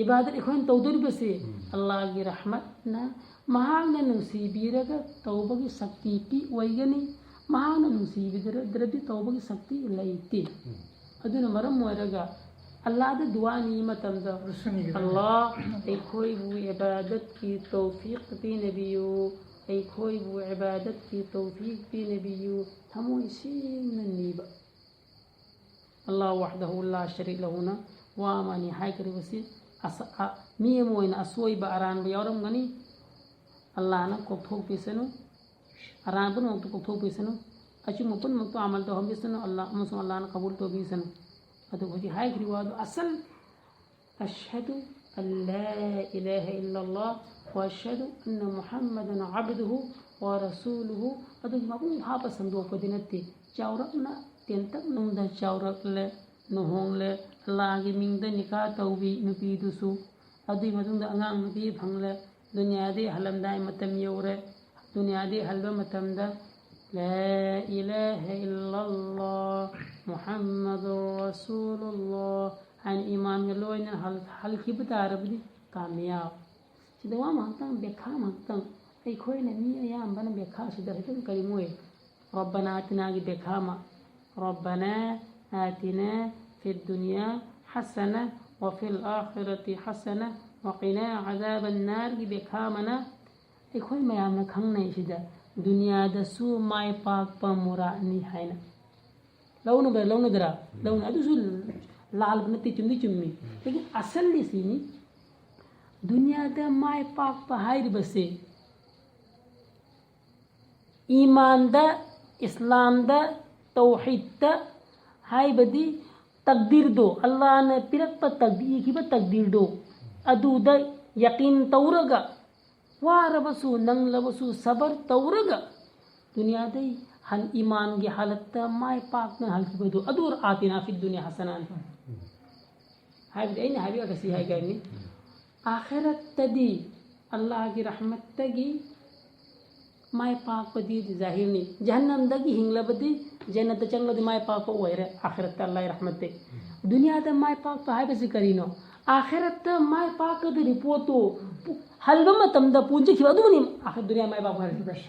ꯏꯕꯥꯗꯠ ꯑꯩꯈꯣꯏꯅ ꯇꯧꯗꯣꯔꯤꯕꯁꯤ ꯑꯜꯂꯥꯍꯒꯤ ꯔꯍꯃꯠꯅ, ꯃꯍꯥꯛꯅ ꯅꯨꯡꯁꯤꯕꯤꯔꯒ ꯇꯧꯕꯒꯤ ꯁꯛꯇꯤ ꯄꯤ ꯑꯣꯏꯒꯅꯤ꯫ ꯃꯍꯥꯛꯅ ꯅꯨꯡꯁꯤꯕꯤꯗ꯭ꯔꯗꯤ ꯇꯧꯕꯒꯤ ꯁꯛꯇꯤ ꯂꯩꯇꯦ꯫ ꯑꯗꯨꯅ ꯃꯔꯝ ꯑꯣꯏꯔꯒ ꯑꯜꯂꯥꯍꯗ ꯗꯨꯋꯥ ꯅꯤꯕ ꯃꯇꯝꯗ, ꯑꯜꯂꯥꯍ, ꯑꯩꯈꯣꯏꯕꯨ ꯏꯕꯥꯗꯠꯀꯤ ꯇꯧꯐꯤꯛ ꯄꯤꯅꯕꯤꯌꯨ, ꯑꯩꯈꯣꯏꯕꯨ ꯏꯕꯥꯗꯠꯀꯤ ꯇꯧꯐꯤꯛ ꯄꯤꯅꯕꯤꯌꯨ, ꯊꯃꯣꯏ ꯁꯦꯡꯅ ꯅꯤꯕ꯫ ꯑꯜꯂꯥꯍ ꯋꯥꯍꯗꯍꯨ ꯂꯥ ꯁꯔꯤꯛ ꯂꯍꯨꯅ ꯋꯥ ꯑꯃꯅꯤ ꯍꯥꯏꯈ꯭ꯔꯤꯕꯁꯤ ꯑꯁ-, ꯑ-, ꯃꯤ ꯑꯃ ꯑꯣꯏꯅ ꯑꯁꯣꯏꯕ ꯑꯔꯥꯟꯕ ꯌꯥꯎꯔꯝꯒꯅꯤ꯫ ꯑꯜꯂꯥꯍꯅ ꯀꯣꯛꯊꯣꯛꯄꯤꯁꯅꯨ꯫ ꯑꯔꯥꯟꯕ ꯄꯨꯝꯅꯃꯛꯇꯨ ꯀꯣꯛꯊꯣꯛꯄꯤꯁꯅꯨ꯫ ꯑꯆꯨꯝꯕ ꯄꯨꯝꯅꯃꯛꯇꯨ ꯑꯃꯜ ꯇꯧꯍꯟꯕꯤꯁꯅꯨ꯫ ꯑꯜꯂꯥꯍ ꯑꯃꯁꯨꯡ ꯑꯜꯂꯥꯍꯅ ꯀꯕꯨꯜ ꯇꯧꯕꯤꯁꯅꯨ꯫ ꯑꯗꯨ ꯍꯧꯖꯤꯛ ꯍꯥꯏꯈ꯭ꯔꯤꯕ ꯋꯥꯗꯨ ꯑꯁꯜ "أشهد أن لا إله إلا الله وأشهد أن محمدا عبده ورسوله" ꯑꯗꯨꯒꯤ ꯃꯄꯨꯡ ꯐꯥꯕ ꯁꯟꯗꯣꯛꯄꯗꯤ ꯅꯠꯇꯦ꯫ ꯆꯥꯎꯔꯞꯅ ꯇꯦꯟꯇꯛ ꯅꯨꯡꯗ ꯆꯥꯎꯔꯛꯂꯦ, ꯂꯨꯍꯣꯡꯂꯦ, ꯑꯜꯂꯥꯍꯒꯤ ꯃꯤꯡꯗ ꯅꯤꯀꯥ ꯇꯧꯕꯤ ꯅꯨꯄꯤꯗꯨꯁꯨ꯫ ꯑꯗꯨꯒꯤ ꯃꯇꯨꯡꯗ ꯑꯉꯥꯡ ꯅꯨꯄꯤ ꯐꯪꯂꯦ, ꯗꯨꯅꯤꯌꯥꯗꯒꯤ ꯍꯜꯂꯝꯗꯥꯏ ꯃꯇꯝ ꯌꯧꯔꯦ꯫ ꯗꯨꯅꯤꯌꯥꯗꯒꯤ ꯍꯜꯕ ꯃꯇꯝꯗ "لا إله إلا الله محمد رسول الله" ꯍꯥꯏꯅ ꯏꯃꯥꯟꯒ ꯂꯣꯏꯅ ꯍꯜ-, ꯍꯜꯈꯤꯕ ꯇꯥꯔꯕꯗꯤ ꯀꯥꯃꯤꯌꯥꯕ꯫ ꯁꯤꯗ ꯋꯥ ꯉꯥꯛꯇꯪ, ꯕꯦꯈꯥ ꯉꯥꯛꯇꯪ꯫ ꯑꯩꯈꯣꯏꯅ ꯃꯤ ꯑꯌꯥꯝꯕꯅ ꯕꯦꯈꯥꯁꯤꯗ ꯈꯤꯇꯪ ꯀꯔꯤꯝ ꯑꯣꯏ꯫ "ربنا آتنا"ꯒꯤ ꯕꯦꯈꯥ ꯑꯃ꯫ "ربنا آتنا في الدنيا حسنة وفي الآخرة حسنة وقنا عذاب النار"ꯒꯤ ꯕꯦꯈꯥ ꯑꯃꯅ꯫ ꯑꯩꯈꯣꯏ ꯃꯌꯥꯝꯅ ꯈꯪꯅꯩꯁꯤꯗ ꯗꯨꯅꯤꯌꯥꯗꯁꯨ ꯃꯥꯏ ꯄꯥꯛꯄ ꯃꯨꯔꯥꯠꯅꯤ ꯍꯥꯏꯅ꯫ ꯂꯧꯅꯕ꯭ꯔꯥ, ꯂꯧꯅꯗ꯭ꯔꯥ? ꯂꯧꯅ-, ꯑꯗꯨꯁꯨ ꯂꯥꯜꯕ ꯅꯠꯇꯦ, ꯆꯨꯝꯗꯤ ꯆꯨꯝꯃꯤ꯫ ꯂꯦꯀꯤꯟ ꯑꯁꯜꯗꯤ ꯁꯤꯅꯤ, ꯗꯨꯅꯤꯌꯥꯗ ꯃꯥꯏ ꯄꯥꯛꯄ ꯍꯥꯏꯔꯤꯕꯁꯦ ꯏꯃꯥꯟꯗ, ꯏꯁꯂꯥꯝꯗ, ꯇꯧꯍꯤꯗꯇ, ꯍꯥꯏꯕꯗꯤ ꯇꯛꯗꯤꯔꯗꯣ, ꯑꯜꯂꯥꯍꯅ ꯄꯤꯔꯛꯄ ꯇꯛꯗꯤ-, ꯏꯈꯤꯕ ꯇꯛꯗꯤꯔꯗꯣ, ꯑꯗꯨꯗ ꯌꯀꯤꯟ ꯇꯧꯔꯒ, ꯋꯥꯔꯕꯁꯨ, ꯅꯪꯂꯕꯁꯨ ꯁꯕꯔ ꯇꯧꯔꯒ, ꯗꯨꯅꯤꯌꯥꯗꯩ ꯍꯟ-, ꯏꯃꯥꯟꯒꯤ ꯍꯥꯂꯠꯇ ꯃꯥꯏ ꯄꯥꯛꯅ ꯍꯜꯈꯤꯕꯗꯨ, ꯑꯗꯨ "آتنا في الدنيا حسنة" ꯍꯥꯏꯕꯗꯤ ꯑꯩꯅ ꯍꯥꯏꯕꯤꯔꯒ ꯁꯤ ꯍꯥꯏꯒꯅꯤ꯫ ꯑꯥꯈꯤꯔꯠꯇꯗꯤ ꯑꯜꯂꯥꯍꯒꯤ ꯔꯍꯃꯠꯇꯒꯤ ꯃꯥꯏ ꯄꯥꯛꯄꯗꯤ ꯖꯥꯍꯤꯔꯅꯤ꯫ ꯖꯍꯟꯅꯝꯗꯒꯤ ꯍꯤꯡꯂꯕꯗꯤ ꯖꯟꯅꯠꯇ ꯆꯪꯂꯗꯤ ꯃꯥꯏ ꯄꯥꯛꯄ ꯑꯣꯏꯔꯦ, ꯑꯥꯈꯤꯔꯠꯇ ꯑꯜꯂꯥꯍꯒꯤ ꯔꯍꯃꯠꯇꯩ꯫ ꯗꯨꯅꯤꯌꯥꯗ ꯃꯥꯏ ꯄꯥꯛꯄ ꯍꯥꯏꯕꯁꯤ ꯀꯔꯤꯅꯣ? ꯑꯥꯈꯤꯔꯠꯇ ꯃꯥꯏ ꯄꯥꯛꯀꯗꯧꯔꯤ ꯄꯣꯠꯇꯨ ꯄꯨ-, ꯍꯜꯕ ꯃꯇꯝꯗ ꯄꯨꯟꯖꯈꯤꯕ ꯑꯗꯨꯕꯨꯅꯤ ꯑꯥꯈꯤꯔꯠ ꯗꯨꯅꯤꯌꯥ ꯃꯥꯏ ꯄꯥꯛꯄ ꯍꯥꯏꯔꯤꯁꯤ꯫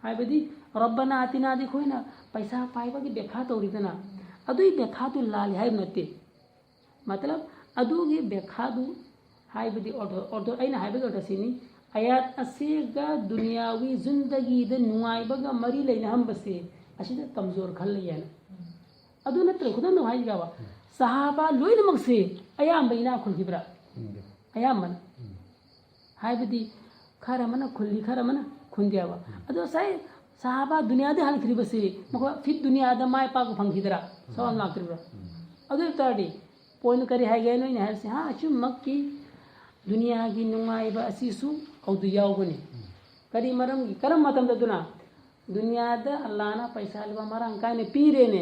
ꯍꯥꯏꯕꯗꯤ "ربنا آتنا"ꯗꯤ ꯑꯩꯈꯣꯏꯅ ꯄꯩꯁꯥ ꯄꯥꯏꯕꯒꯤ ꯕꯦꯈꯥ ꯇꯧꯔꯤꯗꯅ, ꯑꯗꯨꯏ ꯕꯦꯈꯥꯗꯨ ꯂꯥꯜꯂꯤ ꯍꯥꯏꯕ ꯅꯠꯇꯦ꯫ ꯃꯇꯂꯕ, ꯑꯗꯨꯒꯤ ꯕꯦꯈꯥꯗꯨ ꯍꯥꯏꯕꯗꯤ ꯑꯣꯔꯗꯣ-, ꯑꯣꯔꯗꯣ-, ꯑꯩꯅ ꯍꯥꯏꯕꯒꯤ ꯑꯣꯔꯗꯣ ꯑꯁꯤꯅꯤ, ꯑꯌꯥꯠ ꯑꯁꯤꯒ ꯗꯨꯅꯤꯌꯥꯋꯤ ꯖꯨꯟꯗꯒꯤꯗ ꯅꯨꯡꯉꯥꯏꯕꯒ ꯃꯔꯤ ꯂꯩꯅꯍꯟꯕꯁꯦ, ꯑꯁꯤꯗ ꯀꯝꯖꯣꯔ ꯈꯜ ꯂꯩ ꯍꯥꯏꯅ꯫ ꯑꯗꯨ ꯅꯠꯇ꯭ꯔ ꯈꯨꯗꯝ ꯑꯗꯨꯝ ꯍꯥꯏꯖꯕ, ꯁꯍꯥꯕꯥ ꯂꯣꯏꯅꯃꯛꯁꯦ ꯑꯌꯥꯝꯕ ꯏꯅꯥꯛ ꯈꯨꯟꯈꯤꯕ꯭ꯔꯥ? ꯎꯝ꯫ ꯑꯌꯥꯝꯕꯅ꯫ ꯍꯥꯏꯕꯗꯤ ꯈꯔ ꯑꯃꯅ ꯈꯨꯜꯂꯤ, ꯈꯔ ꯑꯃꯅ ꯈꯨꯟꯗꯦꯕ꯫ ꯑꯗꯣ ꯉꯁꯥꯏ ꯁꯍꯥꯕꯥ ꯗꯨꯅꯤꯌꯥꯗ ꯍꯟꯈ꯭ꯔꯤꯕꯁꯤ ꯃꯈꯣꯏ ꯐꯤꯠ ꯗꯨꯅꯤꯌꯥꯗ ꯃꯥꯏ ꯄꯥꯛꯄ ꯐꯪꯈꯤꯗ꯭ꯔꯥ? ꯁꯋꯥꯜ ꯂꯥꯛꯇ꯭ꯔꯤꯕ꯭ꯔꯥ? ꯑꯗꯨ ꯑꯣꯏ ꯇꯥꯔꯗꯤ ꯄꯣꯏꯟ ꯀꯔꯤ ꯍꯥꯏꯒꯦ ꯍꯥꯏꯅꯣ ꯑꯩꯅ ꯍꯥꯏꯔꯤꯁꯦ? ꯍꯥ, ꯑꯆꯨꯝꯃꯛꯀꯤ ꯗꯨꯅꯤꯌꯥꯒꯤ ꯅꯨꯡꯉꯥꯏꯕ ꯑꯁꯤꯁꯨ ꯑꯗꯨ ꯌꯥꯎꯒꯅꯤ꯫ ꯀꯔꯤ ꯃꯔꯝꯒꯤ? ꯀꯔꯝꯕ ꯃꯇꯝꯗ? ꯑꯗꯨꯅ ꯗꯨꯅꯤꯌꯥꯗ ꯑꯜꯂꯥꯍꯅ ꯄꯩꯁꯥ ꯂꯨꯄꯥ ꯃꯔꯥꯡ ꯀꯥꯏꯅ ꯄꯤꯔꯦꯅꯦ,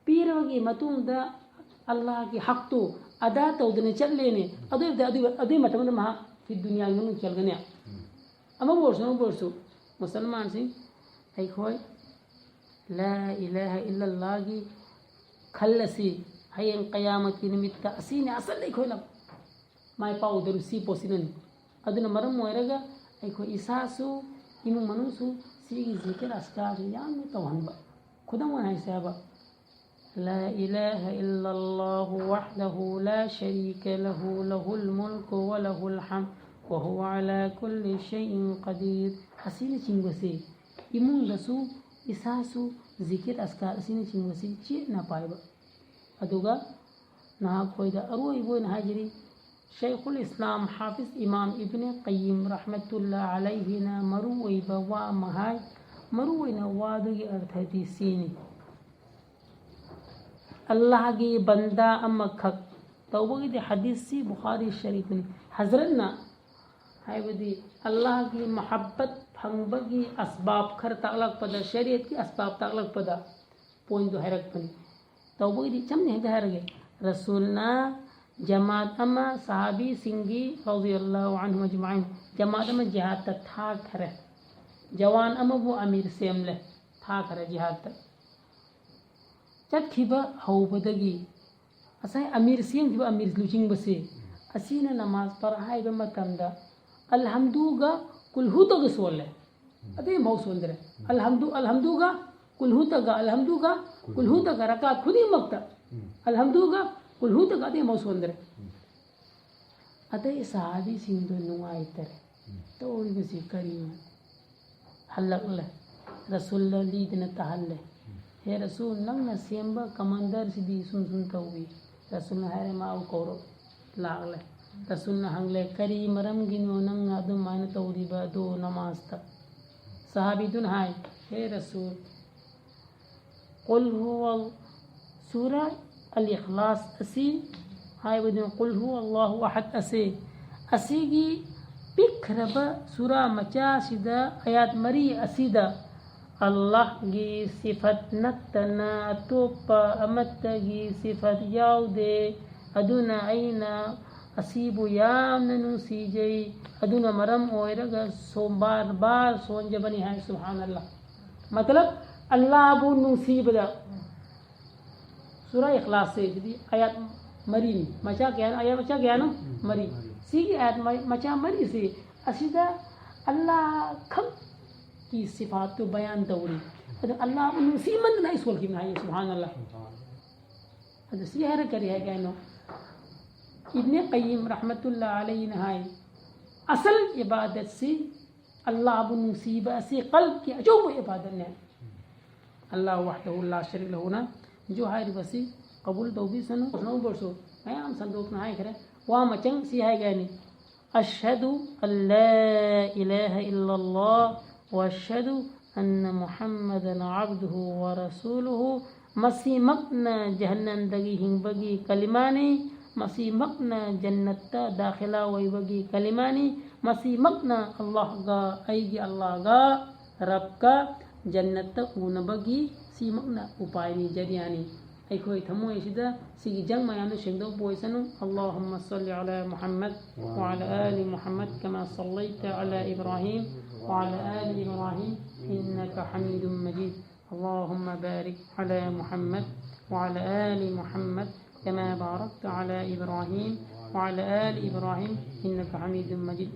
ꯄꯤꯔꯕꯒꯤ ꯃꯇꯨꯡꯗ ꯑꯜꯂꯥꯍꯒꯤ ꯍꯛꯇꯨ ꯑꯗꯥ ꯇꯧꯗꯅ ꯆꯠꯂꯦꯅꯦ꯫ ꯑꯗꯨ ꯑꯣꯏꯕꯗꯤ ꯑꯗꯨ, ꯑꯗꯨꯒꯤ ꯃꯇꯝꯗ ꯃꯍꯥꯛ ꯐꯤ ꯗꯨꯅꯤꯌꯥꯒꯤ ꯃꯅꯨꯡ ꯆꯦꯜꯒꯅꯤ꯫ ꯑꯃꯕꯨ ꯑꯣꯏꯔꯁꯨ, ꯑꯃꯕꯨ ꯑꯣꯏꯔꯁꯨ, ꯃꯨꯁꯜꯃꯥꯟꯁꯤꯡ, ꯑꯩꯈꯣꯏ ꯂꯥ ꯏꯂꯥꯍ ꯏꯜꯂꯜꯂꯥꯍꯒꯤ ꯈꯜ ꯑꯁꯤ ꯍꯌꯦꯡ ꯀꯌꯥꯃꯠꯀꯤ ꯅꯨꯃꯤꯠꯇ ꯑꯁꯤꯅꯤ ꯑꯁꯜ ꯑꯩꯈꯣꯏꯅ ꯃꯥꯏ ꯄꯥꯛꯎꯗꯧꯔꯤꯕꯁꯤ ꯄꯣꯠꯁꯤꯅꯅꯤ꯫ ꯑꯗꯨꯅ ꯃꯔꯝ ꯑꯣꯏꯔꯒ ꯑꯩꯈꯣꯏ ꯏꯁꯥꯁꯨ, ꯏꯃꯨꯡ ꯃꯅꯨꯡꯁꯨ ꯁꯤꯒꯤ ꯖꯤꯀꯤꯔ ꯑꯁꯀꯥꯔꯁꯤ ꯌꯥꯝꯅ ꯇꯧꯍꯟꯕ꯫ ꯈꯨꯗꯝ ꯑꯣꯏꯅ ꯍꯥꯏꯁꯦ ꯍꯥꯏꯕ, لا إله إلا الله وحده لا شريك له، له الملك وله الحمد وهو على كل شيء قدير ꯑꯁꯤꯅꯆꯤꯡꯕꯁꯤ ꯏꯃꯨꯡꯗꯁꯨ ꯏꯁꯥꯁꯨ ꯖꯤꯀꯤꯔ ꯑꯁꯀꯥꯔ ꯑꯁꯤꯅꯆꯤꯡꯕꯁꯤ ꯆꯦꯠꯅ ꯄꯥꯏꯕ꯫ ꯑꯗꯨꯒ ꯅꯍꯥꯛꯈꯣꯏꯗ ꯑꯔꯣꯏꯕ ꯑꯣꯏꯅ ꯍꯥꯏꯖꯔꯤ, ꯁꯩꯈꯨꯜ ꯏꯁꯂꯥꯝ ꯍꯥꯐꯤꯖ ꯏꯃꯥꯝ ꯏꯕꯅꯦ ꯀꯌꯤꯝ ꯔꯍꯃꯇꯨꯜꯂꯥ ꯑꯂꯩꯍꯤꯅ ꯃꯔꯨ ꯑꯣꯏꯕ ꯋꯥ ꯑꯃ ꯍꯥꯏ꯫ ꯃꯔꯨ ꯑꯣꯏꯅ ꯋꯥꯗꯨꯒꯤ ꯑꯔꯊꯗꯤ ꯁꯤꯅꯤ: ꯑꯜꯂꯥꯍꯒꯤ ꯕꯟꯗꯥ ꯑꯃꯈꯛ ꯇꯧꯕꯒꯤꯗꯤ ꯍꯗꯤꯁꯁꯤ ꯕꯨꯈꯥꯔꯤ ꯁꯔꯤꯐꯅꯤ꯫ ꯍꯖꯔꯠꯅ ꯍꯥꯏꯕꯗꯤ ꯑꯜꯂꯥꯍꯒꯤ ꯃꯍꯕꯠ ꯐꯪꯕꯒꯤ ꯑꯁꯕꯥꯕ ꯈꯔ ꯇꯥꯛꯂꯛꯄꯗ, ꯁꯔꯤꯌꯠꯀꯤ ꯑꯁꯕꯥꯕ ꯇꯥꯛꯂꯛꯄꯗ ꯄꯣꯏꯟꯗꯨ ꯍꯥꯏꯔꯛꯄꯅꯤ꯫ ꯇꯧꯕꯒꯤꯗꯤ ꯏꯆꯝꯅ ꯍꯦꯛꯇ ꯍꯥꯏꯔꯒꯦ, ꯔꯁꯨꯜꯅ ꯖꯃꯥꯠ ꯑꯃ ꯁꯍꯥꯕꯤꯁꯤꯡꯒꯤ ꯔꯗꯤꯌꯜꯂꯥꯍꯨ ꯑꯟꯍꯨꯝ ꯑꯖꯃꯥꯏꯟ ꯖꯃꯥꯠ ꯑꯃ ꯖꯤꯍꯥꯗꯇ ꯊꯥꯈꯔꯦ꯫ ꯖꯋꯥꯟ ꯑꯃꯕꯨ ꯑꯃꯤꯔ ꯁꯦꯝꯂꯦ, ꯊꯥꯈꯔꯦ ꯖꯤꯍꯥꯗꯇ꯫ ꯆꯠꯈꯤꯕ ꯍꯧꯕꯗꯒꯤ ꯉꯁꯥꯏ ꯑꯃꯤꯔ ꯁꯦꯝꯈꯤꯕ, ꯑꯃꯤꯔ ꯂꯨꯆꯤꯡꯕꯁꯤ ꯑꯁꯤꯅ ꯅꯃꯥꯖ ꯄꯔ ꯍꯥꯏꯕ ꯃꯇꯝꯗ ꯑꯜꯍꯝꯗꯨꯒ ꯀꯨꯜꯍꯨꯇꯒ ꯁꯣꯜꯂꯦ꯫ ꯑꯇꯩ ꯑꯃꯐꯥꯎ ꯁꯣꯟꯗ꯭ꯔꯦ꯫ ꯑꯜꯍꯝꯗꯨ, ꯑꯜꯍꯝꯗꯨꯒ ꯀꯨꯜꯍꯨꯇꯒ, ꯑꯜꯍꯝꯗꯨꯒ ꯀꯨꯜꯍꯨꯇꯒ ꯔꯀꯥꯠ ꯈꯨꯗꯤꯡꯃꯛꯇ꯫ ꯑꯜꯍꯝꯗꯨꯒ ꯀꯨꯜꯍꯨꯇꯒ ꯑꯇꯩ ꯑꯃꯐꯥꯎ ꯁꯣꯟꯗ꯭ꯔꯦ꯫ ꯑꯇꯩ ꯁꯍꯥꯕꯤꯁꯤꯡꯗꯣ ꯅꯨꯡꯉꯥꯏꯇꯔꯦ꯫ ꯇꯧꯔꯤꯕꯁꯤ ꯀꯔꯤꯅꯣ? ꯍꯜꯂꯛꯂꯦ꯫ ꯔꯁꯨꯜꯗ ꯂꯤꯗꯅ ꯇꯥꯍꯜꯂꯦ꯫ "ꯍꯦ ꯔꯁꯨꯜ, ꯅꯪꯅ ꯁꯦꯝꯕ ꯀꯃꯥꯟꯗꯔꯁꯤꯗꯤ ꯁꯨꯝ ꯁꯨꯝ ꯇꯧꯏ꯫" ꯔꯁꯨꯜꯅ ꯍꯥꯏꯔꯦ, "ꯃꯥꯕꯨ ꯀꯧꯔꯣ꯫" ꯂꯥꯛꯂꯦ꯫ ꯔꯁꯨꯜꯅ ꯍꯪꯂꯦ, "ꯀꯔꯤ ꯃꯔꯝꯒꯤꯅꯣ ꯅꯪꯅ ꯑꯗꯨꯃꯥꯏꯅ ꯇꯧꯔꯤꯕ ꯑꯗꯨ ꯅꯃꯥꯖꯇ?" ꯁꯍꯥꯕꯤꯗꯨꯅ ꯍꯥꯏ, "ꯍꯦ ꯔꯁꯨꯜ, ꯀꯨꯜ ꯍꯨꯋꯜ-, ꯁꯨꯔꯥ ꯑꯜ ꯏꯈ꯭ꯂꯥꯁ ꯑꯁꯤ, ꯍꯥꯏꯕꯗꯤ ꯀꯨꯜ ꯍꯨꯋꯜꯂꯥꯍꯨ ꯑꯍꯗ ꯑꯁꯤ, ꯑꯁꯤꯒꯤ ꯄꯤꯛꯈ꯭ꯔꯕ ꯁꯨꯔꯥ ꯃꯆꯥꯁꯤꯗ ꯑꯌꯥꯠ ꯃꯔꯤ ꯑꯁꯤꯗ ꯑꯜꯂꯥꯍꯒꯤ ꯁꯤꯐꯠ ꯅꯠꯇꯅ ꯑꯇꯣꯞꯄ ꯑꯃꯠꯇꯒꯤ ꯁꯤꯐꯠ ꯌꯥꯎꯗꯦ꯫ ꯑꯗꯨꯅ ꯑꯩꯅ ꯑꯁꯤꯕꯨ ꯌꯥꯝꯅ ꯅꯨꯡꯁꯤꯖꯩ꯫ ꯑꯗꯨꯅ ꯃꯔꯝ ꯑꯣꯏꯔꯒ ꯁꯣꯝ-, ꯕꯥꯔ ꯕꯥꯔ ꯁꯣꯟꯖꯕꯅꯤ" ꯍꯥꯏ꯫ ꯁꯨꯕꯍꯥꯅꯜꯂꯥꯍ꯫ ꯃꯇꯂꯕ, ꯑꯜꯂꯥꯍꯕꯨ ꯅꯨꯡꯁꯤꯕꯗ ꯁꯨꯔꯥ ꯏꯈ꯭ꯂꯥꯁꯁꯦ, ꯑꯗꯨꯗꯤ ꯑꯌꯥꯠ ꯃꯔꯤꯅꯤ꯫ ꯃꯆꯥ ꯀꯌꯥꯅꯣ? ꯑꯌꯥꯠ ꯃꯆꯥ ꯀꯌꯥꯅꯣ? ꯃꯔꯤ꯫ ꯁꯤꯒꯤ ꯑꯌꯥꯠ ꯃ-, ꯃꯆꯥ ꯃꯔꯤꯁꯤ ꯑꯁꯤꯗ ꯑꯜꯂꯥꯍ ꯈꯛꯀꯤ ꯁꯤꯐꯥꯠꯇꯨ ꯕꯌꯥꯟ ꯇꯧꯔꯤ꯫ ꯑꯗꯨ ꯑꯜꯂꯥꯍꯕꯨ ꯅꯨꯡꯁꯤꯃꯟꯗꯅ ꯑꯩ ꯁꯣꯜꯈꯤꯕꯅꯤ ꯍꯥꯏꯌꯦ꯫ ꯁꯨꯕꯍꯥꯅꯜꯂꯥꯍ꯫ ꯑꯗꯨ ꯁꯤ ꯍꯥꯏꯔ ꯀꯔꯤ ꯍꯥꯏꯒꯦ ꯍꯥꯏꯅꯣ? ꯏꯕꯅꯦ ꯀꯌꯤꯝ ꯔꯍꯃꯇꯨꯜꯂꯥꯍ ꯑꯂꯩꯍꯤꯅ ꯍꯥꯏ, ꯑꯁꯜ ꯏꯕꯥꯗꯠꯁꯤ ꯑꯜꯂꯥꯍꯕꯨ ꯅꯨꯡꯁꯤꯕ ꯑꯁꯤ ꯀꯜꯕꯀꯤ ꯑꯆꯧꯕ ꯏꯕꯥꯗꯠꯅꯦ꯫ ꯑꯜꯂꯥꯍ ꯋꯥꯍꯗꯍꯨ ꯂꯥ ꯁꯔꯤꯛ ꯂꯍꯨꯅ ꯖꯣ ꯍꯥꯏꯔꯤꯕꯁꯤ ꯀꯕꯨꯜ ꯇꯧꯕꯤꯁꯅꯨ꯫ ꯅꯧꯕꯔꯁꯨ ꯃꯌꯥꯝ ꯁꯟꯗꯣꯛꯅ ꯍꯥꯏꯈ꯭ꯔꯦ꯫ ꯋꯥ ꯃꯆꯪ ꯁꯤ ꯍꯥꯏꯒꯅꯤ꯫ "ꯑꯁꯍꯗꯨ ꯑꯜ ꯂꯥ ꯏꯂꯥꯍ ꯏꯜꯂꯜꯂꯥꯍ ꯋ ꯑꯁꯍꯗꯨ ꯑꯟꯅ ꯃꯨꯍꯝꯃꯗꯟ ꯑꯕꯗꯨꯍꯨ ꯋ ꯔꯁꯨꯂꯨꯍꯨ"꯫ ꯃꯁꯤꯃꯛꯅ ꯖꯍꯟꯅꯝꯗꯒꯤ ꯍꯤꯡꯕꯒꯤ ꯀꯂꯤꯃꯥꯅꯤ꯫ ꯃꯁꯤꯃꯛꯅ ꯖꯟꯅꯠꯇ ꯗꯥꯈꯤꯂꯥ ꯑꯣꯏꯕꯒꯤ ꯀꯂꯤꯃꯥꯅꯤ꯫ ꯃꯁꯤꯃꯛꯅ ꯑꯜꯂꯥꯍꯒ, ꯑꯩꯒꯤ ꯑꯜꯂꯥꯍꯒ, ꯔꯕꯀ ꯖꯟꯅꯠꯇ ꯎꯅꯕꯒꯤ ꯁꯤꯃꯛꯅ ꯎꯄꯥꯏꯅꯤ, ꯖꯔꯤꯌꯥꯅꯤ꯫ ꯑꯩꯈꯣꯏ ꯊꯃꯣꯏ ꯑꯁꯤꯗ ꯁꯤꯒꯤ ꯖꯪ ꯃꯌꯥꯝꯗꯨ ꯁꯦꯡꯗꯣꯛꯄ ꯑꯣꯏꯁꯅꯨ꯫ اللهم صل على محمد وعلى آل محمد كما صليت على إبراهيم وعلى آل إبراهيم إنك حميد مجيد. اللهم بارك على محمد وعلى آل محمد كما باركت على إبراهيم وعلى آل إبراهيم إنك حميد مجيد.